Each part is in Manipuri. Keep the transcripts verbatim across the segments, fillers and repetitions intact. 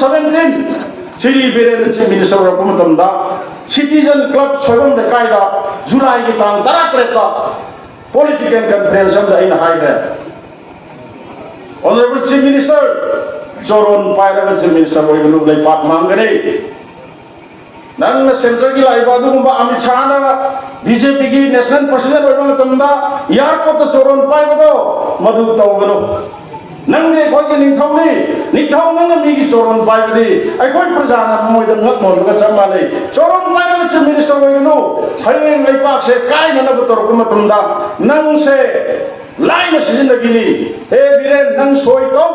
seventeen, ꯁ꯭ꯔꯤ ꯕꯤꯔꯦꯟꯅ Chief Minister ꯑꯣꯏꯔꯛꯄ ꯃꯇꯝꯗ Citizen Club ꯁꯣꯏꯕꯝ ꯂꯩꯀꯥꯏꯗ Julyꯒꯤ ꯇꯥꯡ ꯇꯔꯥꯇꯔꯦꯠꯇ political conference ꯑꯃꯗ ꯑꯩꯅ ꯍꯥꯏꯈ꯭ꯔꯦ, "Honourable Chief Minister, ꯆꯣꯔꯣꯟ ꯄꯥꯏꯔꯒ Chief Minister ꯑꯣꯏꯒꯅꯨ, ꯂꯩꯄꯥꯛ ꯃꯥꯡꯒꯅꯤ꯫ ꯅꯪꯅ centreꯒꯤ ꯂꯥꯛꯏꯕ ꯑꯗꯨꯒꯨꯝꯕ ꯑꯃꯤꯠ ꯁꯥꯍꯅ BJPꯒꯤ National President ꯑꯣꯏꯕ ꯃꯇꯝꯗ airportꯇ ꯆꯣꯔꯣꯟ ꯄꯥꯏꯕꯗꯣ ꯃꯗꯨ ꯇꯧꯒꯅꯨ꯫ ꯅꯪꯗꯤ ꯑꯩꯈꯣꯏꯒꯤ ꯅꯤꯡꯊꯧꯅꯤ, ꯅꯤꯡꯊꯧ ꯅꯪꯅ ꯃꯤꯒꯤ ꯆꯣꯔꯣꯟ ꯄꯥꯏꯕꯗꯤ ꯑꯩꯈꯣꯏ ꯄ꯭ꯔꯖꯥꯅ ꯃꯣꯏꯗ ꯉꯛ ꯅꯣꯟꯕꯒ ꯆꯞ ꯃꯥꯟꯅꯩ꯫ ꯆꯣꯔꯣꯟ ꯄꯥꯏꯔꯒ Chief Minister ꯑꯣꯏꯒꯅꯨ꯫ ꯍꯌꯦꯡ ꯂꯩꯄꯥꯛꯁꯦ ꯀꯥꯏꯅꯅꯕ ꯇꯧꯔꯛꯄ ꯃꯇꯝꯗ ꯅꯪꯁꯦ ꯂꯥꯏꯅ ꯁꯤꯖꯤꯟꯅꯈꯤꯅꯤ꯫ ꯍꯦ ꯕꯤꯔꯦꯟ, ꯅꯪ ꯁꯣꯏ ꯇꯧ,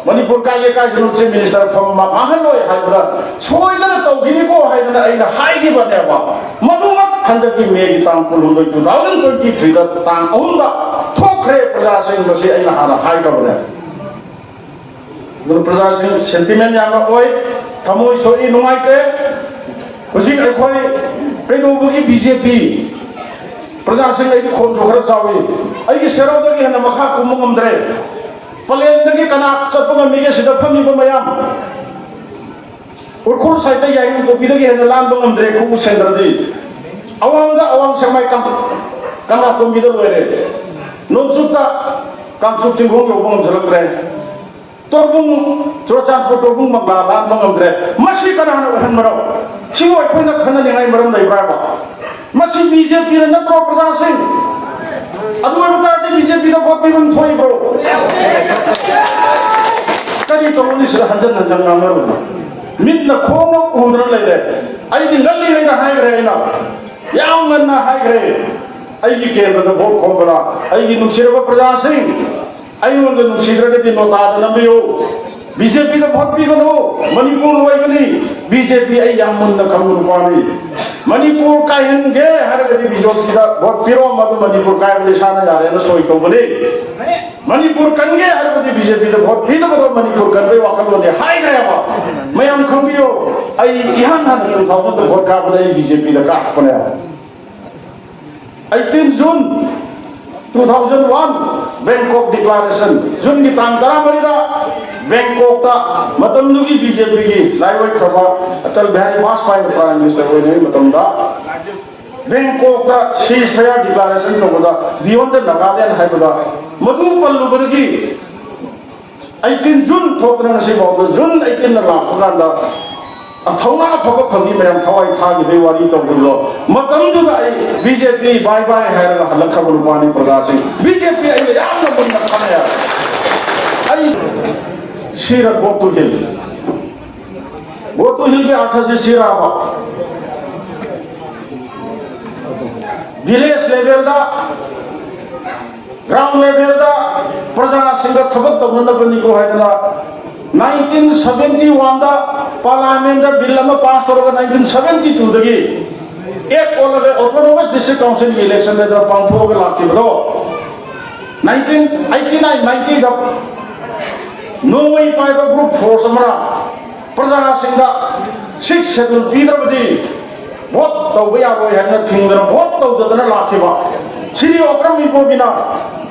ꯃꯅꯤꯄꯨꯔ ꯀꯥꯏꯒꯦ ꯀꯥꯏꯗꯅꯣ Chief Minister ꯐꯝ ꯃꯥꯡꯍꯜꯂꯣꯏ ꯍꯥꯏꯕꯗ ꯁꯣꯏꯗꯅ ꯇꯧꯈꯤꯅꯤꯀꯣ ꯍꯥꯏꯗꯅ ꯑꯩꯅ ꯍꯥꯏꯈꯤꯕꯅꯦꯕ꯫ ꯃꯗꯨꯃꯛ ꯍꯟꯗꯛꯀꯤ Mayꯒꯤ ꯇꯥꯡ ꯀꯨꯟꯍꯨꯝꯗꯣꯏ, two thousand twenty threeꯗ ꯇꯥꯡ ꯑꯍꯨꯝꯗ ꯊꯣꯛꯈ꯭ꯔꯦ꯫ ꯄ꯭ꯔꯖꯥꯁꯤꯡ, ꯃꯁꯤ ꯑꯩꯅ ꯍꯥꯟꯅ ꯍꯥꯏꯈ꯭ꯔꯕꯅꯦ꯫ ꯑꯗꯨꯅ ꯄ꯭ꯔꯖꯥꯁꯤꯡ sentiment ꯌꯥꯝꯅ ꯑꯣꯏ, ꯊꯃꯣꯏ ꯁꯣꯛꯏ, ꯅꯨꯡꯉꯥꯏꯇꯦ꯫ ꯍꯧꯖꯤꯛ ꯑꯩꯈꯣꯏ ꯀꯩꯗꯧꯕꯒꯤ BJP? ꯄ꯭ꯔꯖꯥꯁꯤꯡ, ꯑꯩꯒꯤ ꯈꯣꯟꯁꯨ ꯈꯔ ꯆꯥꯎꯏ, ꯑꯩꯒꯤ ꯁꯦꯔꯧꯗꯒꯤ ꯍꯦꯟꯅ ꯃꯈꯥ ꯀꯨꯝꯕ ꯉꯝꯗ꯭ꯔꯦ꯫ ꯄꯂꯦꯟꯗꯒꯤ ꯀꯅꯥ ꯆꯠꯄ ꯉꯝꯃꯤꯒꯦ ꯁꯤꯗ ꯐꯝꯃꯤꯕ ꯃꯌꯥꯝ? ꯎꯔꯈꯨꯜ side ꯌꯥꯏꯉꯪꯄꯣꯛꯄꯤꯗꯒꯤ ꯍꯦꯟꯅ ꯂꯥꯟꯕ ꯉꯝꯗ꯭ꯔꯦ ꯈꯨꯎ ꯁꯦꯟꯗ꯭ꯔꯗꯤ꯫ ꯑꯋꯥꯡꯗ ꯑꯋꯥꯡ ꯁꯦꯛꯃꯥꯏ ꯀꯪ-, ꯀꯪꯂꯥꯇꯣꯡꯕꯤꯗ ꯂꯣꯏꯔꯦ꯫ ꯅꯣꯡꯆꯨꯞꯇ ꯀꯥꯡꯆꯨꯞ ꯆꯤꯡꯈꯣꯡ ꯌꯧꯕ ꯉꯝꯁꯤꯜꯂꯛꯇ꯭ꯔꯦ꯫ ꯇꯣꯔꯕꯨꯡ, ꯆꯨꯔꯆꯥꯟꯄꯨꯔ ꯇꯣꯔꯕꯨꯡ ꯃꯪꯂꯥ ꯂꯥꯟꯕ ꯉꯝꯗ꯭ꯔꯦ꯫ ꯃꯁꯤ ꯀꯅꯥꯅ ꯑꯣꯏꯍꯟꯕꯅꯣ? ꯁꯤꯕꯨ ꯑꯩꯈꯣꯏꯅ ꯈꯟꯅꯅꯤꯡꯉꯥꯏ ꯃꯔꯝ ꯂꯩꯕ꯭ꯔꯥꯕ? ꯃꯁꯤ BJPꯅ ꯅꯠꯇ꯭ꯔꯣ, ꯄ꯭ꯔꯖꯥꯁꯤꯡ? ꯑꯗꯨ ꯑꯣꯏꯕ ꯇꯥꯔꯗꯤ BJPꯗ vote ꯄꯤꯐꯝ ꯊꯣꯛꯏꯕ꯭ꯔꯣ? ꯀꯔꯤ ꯇꯧꯔꯨꯅꯤ ꯁꯤꯗ ꯍꯟꯖꯟ ꯍꯟꯖꯟ ꯉꯥꯡꯅꯔꯨꯅꯣ? ꯃꯤꯠꯅ ꯈꯣꯡꯅ ꯎꯗꯅ ꯂꯩꯔꯦ꯫ ꯑꯩꯗꯤ ꯉꯜꯂꯤꯉꯩꯗ ꯍꯥꯏꯈ꯭ꯔꯦ ꯑꯩꯅ꯫ ꯌꯥꯝ ꯉꯟꯅ ꯍꯥꯏꯈ꯭ꯔꯦ꯫ ꯑꯩꯒꯤ ꯀꯦꯟꯗ꯭ꯔꯗ vote ꯈꯣꯝꯕꯗ ꯑꯩꯒꯤ ꯅꯨꯡꯁꯤꯔꯕ ꯄ꯭ꯔꯖꯥꯁꯤꯡ, ꯑꯩꯉꯣꯟꯗ ꯅꯨꯡꯁꯤꯗ꯭ꯔꯒꯗꯤ ꯅꯣꯇꯥꯗ ꯅꯝꯕꯤꯌꯨ꯫ BJPꯗ vote ꯄꯤꯒꯅꯨ, ꯃꯅꯤꯄꯨꯔ ꯂꯣꯏꯒꯅꯤ꯫ BJP ꯑꯩ ꯌꯥꯝ ꯃꯨꯟꯅ ꯈꯪꯕ ꯅꯨꯄꯥꯅꯤ꯫ ꯃꯅꯤꯄꯨꯔ ꯀꯥꯏꯍꯟꯒꯦ ꯍꯥꯏꯔꯒꯗꯤ BJPꯗ vote ꯄꯤꯔꯣ, ꯃꯗꯨ ꯃꯅꯤꯄꯨꯔ ꯀꯥꯏꯕꯗ ꯏꯁꯥꯅ ꯌꯥꯔꯦꯅ ꯁꯣꯏ ꯇꯧꯕꯅꯤ꯫ ꯃꯅꯤꯄꯨꯔ ꯀꯟꯒꯦ ꯍꯥꯏꯔꯕꯗꯤ BJPꯗ vote ꯄꯤꯗꯕꯗꯣ ꯃꯅꯤꯄꯨꯔ ꯀꯟꯕꯩ ꯋꯥꯈꯜꯂꯣꯟꯅꯤ ꯍꯥꯏꯈ꯭ꯔꯦꯕ꯫ ꯃꯌꯥꯝ ꯈꯪꯕꯤꯌꯨ, ꯑꯩ ꯏꯍꯥꯟ ꯍꯥꯟꯅ two thousandꯗ vote ꯀꯥꯞꯄꯗ ꯑꯩ BJPꯗ ꯀꯥꯞꯄꯅꯦꯕ꯫ Eighteen June two thousand one, Bangkok Declaration, Juneꯒꯤ ꯇꯥꯡ ꯇꯔꯥꯃꯔꯤꯗ ꯕꯦꯡꯀꯣꯛꯇ ꯃꯇꯝꯗꯨꯒꯤ ꯕꯤ ꯖꯦ ꯄꯤꯒꯤ ꯂꯥꯏꯑꯣꯏꯈ꯭ꯔꯕ ꯑꯇꯜ ꯕꯤꯍꯥꯔꯤ ꯕꯥꯖꯄꯥꯏꯅ ꯄ꯭ꯔꯥꯏꯝ ꯃꯤꯅꯤꯁꯇꯔ ꯑꯣꯏꯔꯤꯉꯩ ꯃꯇꯝꯗ ꯕꯦꯡꯀꯣꯛꯇ ceasefire declaration ꯇꯧꯕꯗ Beyond the Nagaland ꯍꯥꯏꯕꯗ ꯃꯗꯨ ꯄꯜꯂꯨꯕꯗꯒꯤ eighteen June ꯊꯣꯛꯇꯅ ꯉꯁꯤ ꯐꯥꯎꯗ June eighteen ꯂꯥꯛꯄ ꯀꯥꯟꯗ ꯊꯧꯅꯥ ꯑꯐꯕ ꯐꯪꯉꯤ ꯃꯌꯥꯝ ꯊꯋꯥꯏ ꯊꯥꯈꯤꯕꯒꯤ ꯋꯥꯔꯤ ꯇꯧꯈꯤꯕꯗꯣ꯫ ꯃꯇꯝꯗꯨꯗ ꯑꯩ ꯕꯤ ꯖꯦ ꯄꯤ bye bye ꯍꯥꯏꯔꯒ ꯍꯜꯂꯛꯈ꯭ꯔꯕ ꯅꯨꯄꯥꯅꯤ ꯄ꯭ꯔꯖꯥꯁꯤꯡ꯫ ꯕꯤ ꯖꯦ ꯄꯤ ꯑꯩꯅ ꯌꯥꯝꯅ ꯃꯨꯟꯅ ꯈꯪꯉꯦ꯫ ꯑꯩ sir got to hill. Got to ꯍꯤꯜꯒꯤ ꯑꯥꯔꯊꯁꯤ ꯁꯤꯔꯥꯕ꯫ Village levelꯗ, ground levelꯗ ꯄ꯭ꯔꯖꯥꯁꯤꯡꯒ ꯊꯕꯛ ꯇꯧꯅꯅꯕꯅꯤꯀꯣ ꯍꯥꯏꯗꯅ nineteen seventy oneꯗ parliamentꯗ bill ꯑꯃ pass ꯇꯧꯔꯒ nineteen seventy twoꯗꯒꯤ act ꯑꯣꯜꯂꯒ autonomous district councilꯒꯤ election ꯍꯥꯏꯗꯅ ꯄꯥꯡꯊꯣꯛꯑꯒ ꯂꯥꯛꯈꯤꯕꯗꯣ, nineteen eighty nine ninetyꯗ ꯅꯣꯡꯃꯩ ꯄꯥꯏꯕ brute force ꯑꯃꯅ ꯄ꯭ꯔꯖꯥꯁꯤꯡꯗ sixth schedule ꯄꯤꯗ꯭ꯔꯕꯗꯤ vote ꯇꯧꯕ ꯌꯥꯔꯣꯏ ꯍꯥꯏꯅ ꯊꯤꯡꯗꯅ vote ꯇꯧꯗꯗꯅ ꯂꯥꯛꯈꯤꯕ ꯁꯤꯔꯤ ꯑꯣꯀ꯭ꯔꯝ ꯏꯕꯣꯕꯤꯅ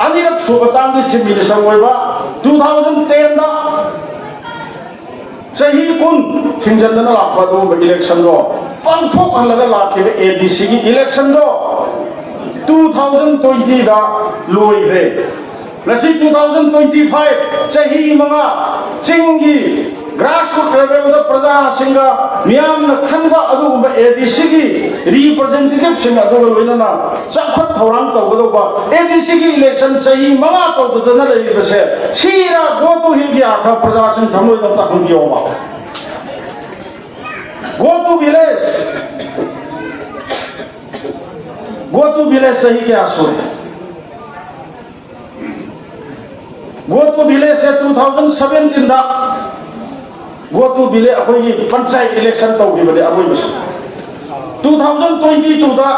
ꯑꯅꯤꯔꯛ ꯁꯨꯕ termꯒꯤ chief minister ꯑꯣꯏꯕ two thousand tenꯗ ꯆꯍꯤ ꯀꯨꯟ ꯊꯤꯡꯖꯤꯟꯗꯅ ꯂꯥꯛꯄ ꯑꯗꯨꯒꯨꯝꯕ electionꯗꯣ ꯄꯥꯡꯊꯣꯛꯍꯜꯂꯒ ꯂꯥꯛꯈꯤꯕ A D Cꯒꯤ electionꯗꯣ two thousand twentyꯗ ꯂꯣꯏꯈ꯭ꯔꯦ꯫ ꯉꯁꯤ two thousand twenty five, ꯆꯍꯤ ꯃꯉꯥ ꯆꯤꯡꯒꯤ grassroot levelꯗ ꯄ꯭ꯔꯖꯥꯁꯤꯡꯒ ꯃꯤꯌꯥꯝꯅ ꯈꯟꯕ ꯑꯗꯨꯒꯨꯝꯕ A D Cꯒꯤ representativeꯁꯤꯡ ꯑꯗꯨꯒ ꯂꯣꯏꯅꯅ ꯆꯥꯎꯈꯠ ꯊꯧꯔꯥꯡ ꯇꯧꯒꯗꯧꯕ A D Cꯒꯤ election ꯆꯍꯤ ꯃꯉꯥ ꯇꯧꯗꯗꯅ ꯂꯩꯔꯤꯕꯁꯦ ꯁꯤꯔꯥ ꯒꯣꯠ ꯇꯨ ꯍꯤꯜꯒꯤ ꯑꯥꯔꯊ ꯄ꯭ꯔꯖꯥꯁꯤꯡ ꯊꯃꯣꯏꯗ ꯑꯝꯇ ꯍꯪꯕꯤꯌꯣꯕ꯫ Go to village. Go to village ꯆꯍꯤ ꯀꯌꯥ ꯁꯨꯔꯦ? Go to village say two thousand seventeenꯗ go to village ꯑꯩꯈꯣꯏꯒꯤ ꯄꯟꯆꯥꯌꯠ election ꯇꯧꯈꯤꯕꯅꯦ ꯑꯔꯣꯏꯕꯁꯨ꯫ Two thousand twenty twoꯗ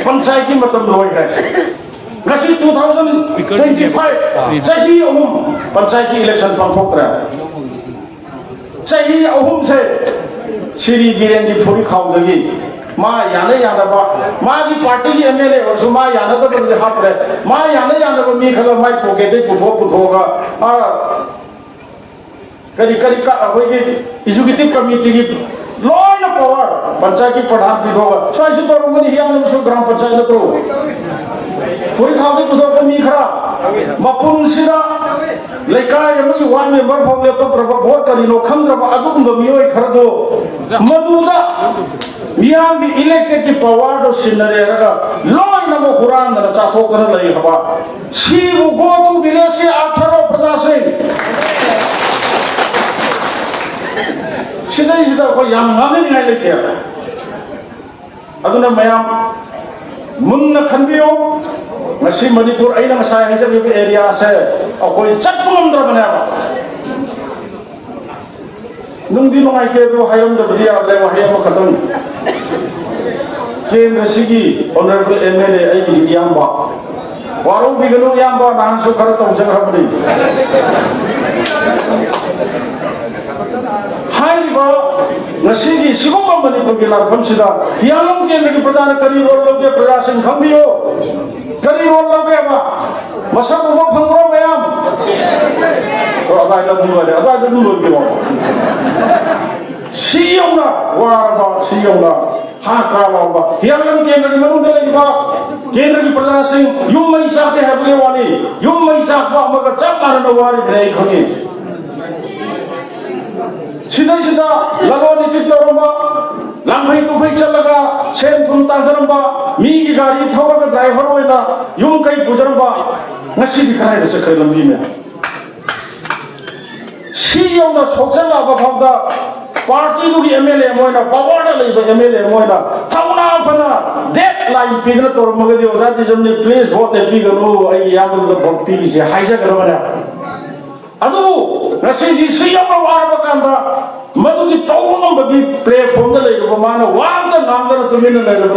ꯄꯟꯆꯥꯌꯠꯀꯤ ꯃꯇꯝ ꯂꯣꯏꯈ꯭ꯔꯦ꯫ ꯉꯁꯤ two thousand twenty five, ꯆꯍꯤ ꯑꯍꯨꯝ ꯄꯟꯆꯥꯌꯠꯀꯤ election ꯄꯥꯡꯊꯣꯛꯇ꯭ꯔꯦ꯫ ꯆꯍꯤ ꯑꯍꯨꯝꯁꯦ ꯁꯤꯔꯤ ꯕꯤꯔꯦꯟꯒꯤ ꯐꯨꯔꯤꯠꯈꯥꯎꯗꯒꯤ ꯃꯥ ꯌꯥꯅ ꯌꯥꯅꯕ, ꯃꯥꯒꯤ partyꯒꯤ M L A ꯑꯣꯏꯔꯁꯨ ꯃꯥ ꯌꯥꯅꯗꯕꯗꯨꯗꯤ ꯍꯥꯞꯇ꯭ꯔꯦ꯫ ꯃꯥ ꯌꯥꯅ ꯌꯥꯅꯕ ꯃꯤ ꯈꯔ ꯃꯥꯏ pocketꯇꯩ ꯄꯨꯊꯣꯛ ꯄꯨꯊꯣꯛꯑꯒ, ꯑꯥ, ꯀꯔꯤ ꯀꯔꯤ ꯀ-, ꯑꯩꯈꯣꯏꯒꯤ executive committeeꯒꯤ ꯂꯣꯏꯅ power ꯄꯟꯆꯥꯌꯠꯀꯤ ꯄ꯭ꯔꯙꯥꯟ ꯄꯤꯊꯣꯛꯑꯒ ꯁ꯭ꯋꯥꯏꯁꯨ ꯇꯧꯔꯝꯒꯅꯤ, ꯍꯤꯌꯥꯡꯂꯝꯁꯨ ꯒ꯭ꯔꯥꯝ ꯄꯟꯆꯥꯌꯠ ꯅꯠꯇ꯭ꯔꯣ? ꯐꯨꯔꯤꯠꯈꯥꯎꯗꯒꯤ ꯄꯨꯊꯣꯔꯛꯄ ꯃꯤ ꯈꯔ, ꯃꯄꯨꯟꯁꯤꯗ ꯂꯩꯀꯥꯏ ꯑꯃꯒꯤ ward member ꯐꯥꯎ ꯂꯦꯞꯊꯣꯛꯇ꯭ꯔꯕ, vote ꯀꯔꯤꯅꯣ ꯈꯪꯗ꯭ꯔꯕ ꯑꯗꯨꯒꯨꯝꯕ ꯃꯤꯑꯣꯏ ꯈꯔꯗꯣ, ꯃꯗꯨꯗ ꯃꯤꯌꯥꯝꯒꯤ electedꯀꯤ powerꯗꯣ ꯁꯤꯟꯅꯔꯦ ꯍꯥꯏꯔꯒ ꯂꯣꯏꯅꯃꯛ ꯍꯨꯔꯥꯟꯗꯅ ꯆꯥꯊꯣꯛꯇꯅ ꯂꯩꯈ꯭ꯔꯕ, ꯁꯤꯕꯨ go to villageꯀꯤ ꯑꯥꯔꯊꯔꯣ ꯄ꯭ꯔꯖꯥꯁꯤꯡ? ꯁꯤꯗꯩꯁꯤꯗ ꯑꯩꯈꯣꯏ ꯌꯥꯝ ꯉꯥꯡꯅꯤꯡꯉꯥꯏ ꯂꯩꯇꯦ꯫ ꯑꯗꯨꯅ ꯃꯌꯥꯝ ꯃꯨꯟꯅ ꯈꯟꯕꯤꯌꯨ꯫ ꯉꯁꯤ ꯃꯅꯤꯄꯨꯔ, ꯑꯩꯅ ꯉꯁꯥꯏ ꯍꯥꯏꯖꯈꯤꯕ areaꯁꯦ ꯑꯩꯈꯣꯏ ꯆꯠꯄ ꯉꯝꯗ꯭ꯔꯕꯅꯦꯕ꯫ ꯅꯨꯡꯗꯤ ꯅꯨꯡꯉꯥꯏꯇꯦ, ꯑꯗꯨ ꯍꯥꯏꯔꯝꯗꯕꯗꯤ ꯌꯥꯗ꯭ꯔꯦ, ꯋꯥꯍꯩ ꯑꯃꯈꯛꯇꯪ꯫ ꯀꯦꯟꯗ꯭ꯔꯁꯤꯒꯤ honourable MLA ꯑꯩꯒꯤ ꯏꯌꯥꯝꯕ, ꯋꯥꯔꯧꯕꯤꯒꯅꯨ ꯏꯌꯥꯝꯕ, ꯅꯍꯥꯟꯁꯨ ꯈꯔ ꯇꯧꯖꯈ꯭ꯔꯕꯅꯤ꯫ ꯍꯥꯏꯔꯤꯕ ꯉꯁꯤꯒꯤ ꯁꯤꯒꯨꯝꯕ ꯃꯅꯤꯄꯨꯔꯒꯤ ꯂꯥꯟꯐꯝꯁꯤꯗ ꯍꯤꯌꯥꯡꯂꯝ ꯀꯦꯟꯗ꯭ꯔꯒꯤ ꯄ꯭ꯔꯖꯥꯅ ꯀꯔꯤ role ꯂꯧꯒꯦ, ꯄ꯭ꯔꯖꯥꯁꯤꯡ ꯈꯪꯕꯤꯌꯨ꯫ ꯀꯔꯤ role ꯂꯧꯒꯦꯕ? ꯃꯁꯛ ꯎꯕ ꯐꯪꯕ꯭ꯔꯣ ꯃꯌꯥꯝ? ꯑꯣ, ꯑꯗꯥꯏꯗ ꯑꯗꯨꯝ ꯂꯣꯏꯔꯦ, ꯑꯗꯥꯏꯗ ꯑꯗꯨꯝ ꯂꯣꯏꯕꯤꯔꯣ꯫ ꯁꯤ ꯌꯧꯅ ꯋꯥꯔꯕ, ꯁꯤ ꯌꯧꯅ ꯍꯥ ꯀꯥ ꯂꯥꯎꯕ, ꯍꯤꯌꯥꯡꯂꯝ ꯀꯦꯟꯗ꯭ꯔꯒꯤ ꯃꯅꯨꯡꯗ ꯂꯩꯔꯤꯕ ꯀꯦꯟꯗ꯭ꯔꯒꯤ ꯄ꯭ꯔꯖꯥꯁꯤꯡ ꯌꯨꯝ ꯃꯩ ꯆꯥꯛꯇꯦ ꯍꯥꯏꯕꯒꯤ ꯋꯥꯅꯤ, ꯌꯨꯝ ꯃꯩ ꯆꯥꯛꯄ ꯑꯃꯒ ꯆꯞ ꯃꯥꯟꯅꯅ ꯋꯥꯔꯤꯕꯅꯦ, ꯑꯩ ꯈꯪꯉꯤ꯫ ꯁꯤꯗꯩꯁꯤꯗ ꯂꯂꯣꯟ ꯏꯇꯤꯛ ꯇꯧꯔꯝꯕ, ꯂꯥꯡꯐꯩ ꯇꯨꯐꯩ ꯆꯠꯂꯒ ꯁꯦꯟ ꯊꯨꯝ ꯇꯥꯟꯖꯔꯝꯕ, ꯃꯤꯒꯤ ꯒꯥꯔꯤ ꯊꯧꯔꯒ driver ꯑꯣꯏꯅ ꯌꯨꯝ ꯀꯩ ꯄꯨꯖꯔꯝꯕ, ꯉꯁꯤꯗꯤ ꯀꯗꯥꯏꯗ ꯆꯠꯈ꯭ꯔꯦ ꯂꯝꯕꯤ ꯃꯌꯥꯝ? ꯁꯤ ꯌꯧꯅ ꯁꯣꯛꯆꯜꯂꯛꯑꯕ ꯐꯥꯎꯗ partyꯗꯨꯒꯤ MLA ꯑꯃ ꯑꯣꯏꯅ, powerꯗ ꯂꯩꯕ MLA ꯑꯃ ꯑꯣꯏꯅ ꯊꯧꯅꯥ ꯐꯅ deadline ꯄꯤꯗꯅ ꯇꯧꯔꯝꯃꯒꯗꯤ, ꯑꯣꯖꯥ ꯗꯤꯖꯝꯅꯤ, please vote ꯂꯦꯞꯄꯤꯒꯅꯨ, ꯑꯩꯒꯤ ꯏꯌꯥꯝꯕꯗꯨꯗ vote ꯄꯤꯈꯤꯁꯦ ꯍꯥꯏꯖꯒꯗꯕꯅꯦ꯫ ꯑꯗꯨꯕꯨ ꯉꯁꯤꯗꯤ ꯁꯤ ꯌꯧꯅ ꯋꯥꯔꯕ ꯀꯥꯟꯗ ꯃꯗꯨꯒꯤ ꯇꯧꯕ ꯉꯝꯕꯒꯤ platformꯗ ꯂꯩꯔꯨꯕ ꯃꯥꯅ ꯋꯥ ꯑꯝꯇ ꯉꯥꯡꯗꯅ ꯇꯨꯃꯤꯟꯅ ꯂꯩꯔꯕꯅꯤ꯫